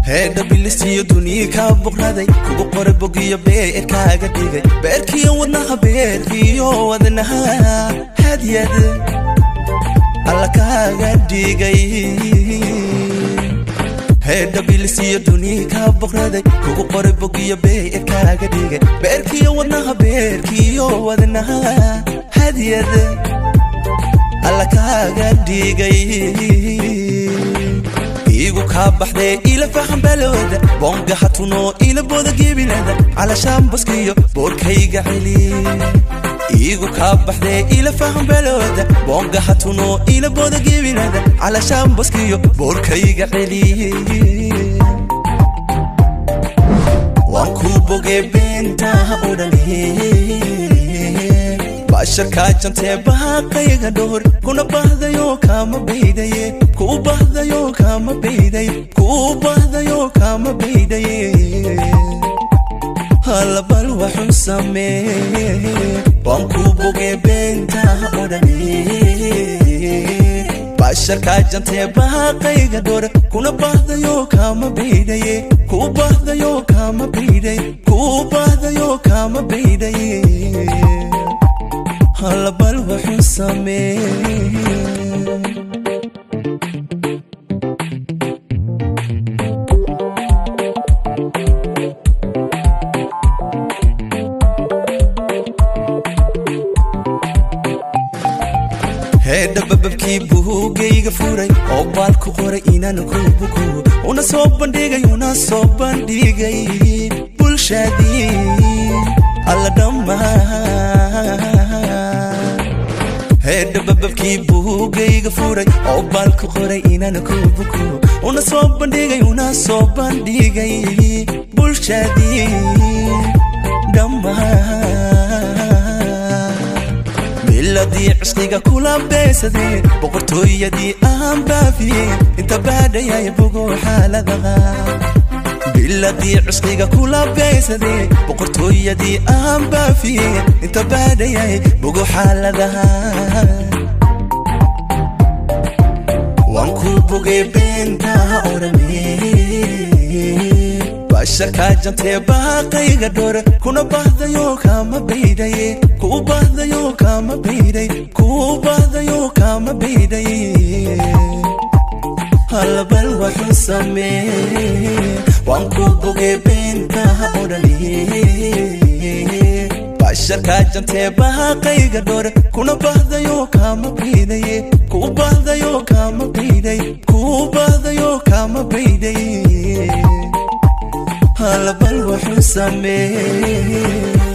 Heedha bilisiyo duniya kaa boqraday, kugu qoray bogiyo beerkaaga dhigay, beerkiyo wadnaha, beerkiyo wadnaha hadyad alla kaaga dhigay. Heedha bilisiyo duniya kaa boqraday, kugu qoray bogiyo beerkaaga dhigay, beerkiyo wadnaha, beerkiyo wadnaha hadyad alla kaaga dhigay. Igu kaa baxdee ila fahan balowda, boonga hatunoo ila booda gebilada, calashaan baskiyo boorkayga celi. Igu kaa baxdee ila fahan balowda, boonga hatunoo ila booda gebilada, calashaan baskiyo boorkayga celi. Waan kuu bogee beentaha o dhani, basharkaa jantee baaqayga dhowr, kuna bahdayo kaama baydaye, kuu bahdayo kaama bayday, kuu bahdayo kaama baydaye. Halabal waxu samee, waan kuu bogee beentaha o dhani, basharkaa jantee baaqayga dhowr, kuna bahdayo kaama baydaye, kuu bahdayo kaama bayday, kuu bahdayo kaama baydaye. Halabal waxu samee. Heedha bababkii buugayga furay oo baalku qoray inaan ku buko, una soo bandhigay, una soo bandhigay bulshadii alla dhammaan. Heedha bababkii buugayga furay oo baalku qoray inaan ku buko, una soo bandhigay, una soo bandhigay bulshadii dhammaan. Biladii cishqiga kula beesadee, boqortooyadii aan baafiye, inta baadhayay bogo xaaladaha. Biladii cishqiga kula beesadee, boqortooyadii aan baafiye, inta baadhayay bogo xaaladaha. Waan kuu bogee beentaha odhane, basharkaa jantee baaqayga dhowr, kuna bahdayo kaama baydaye, kuu bahdayo kaama bayday, kuu bahdayo kaama baydaye. Halabal waxu samee, waan kuu bogee beentaha odhane, basharkaa jantee baaqayga dhowr, kuna bahdayo kaama baydaye, kuu bahdayo kaama bayday, kuu bahdayo kaama baydaye. Halabal waxu samee.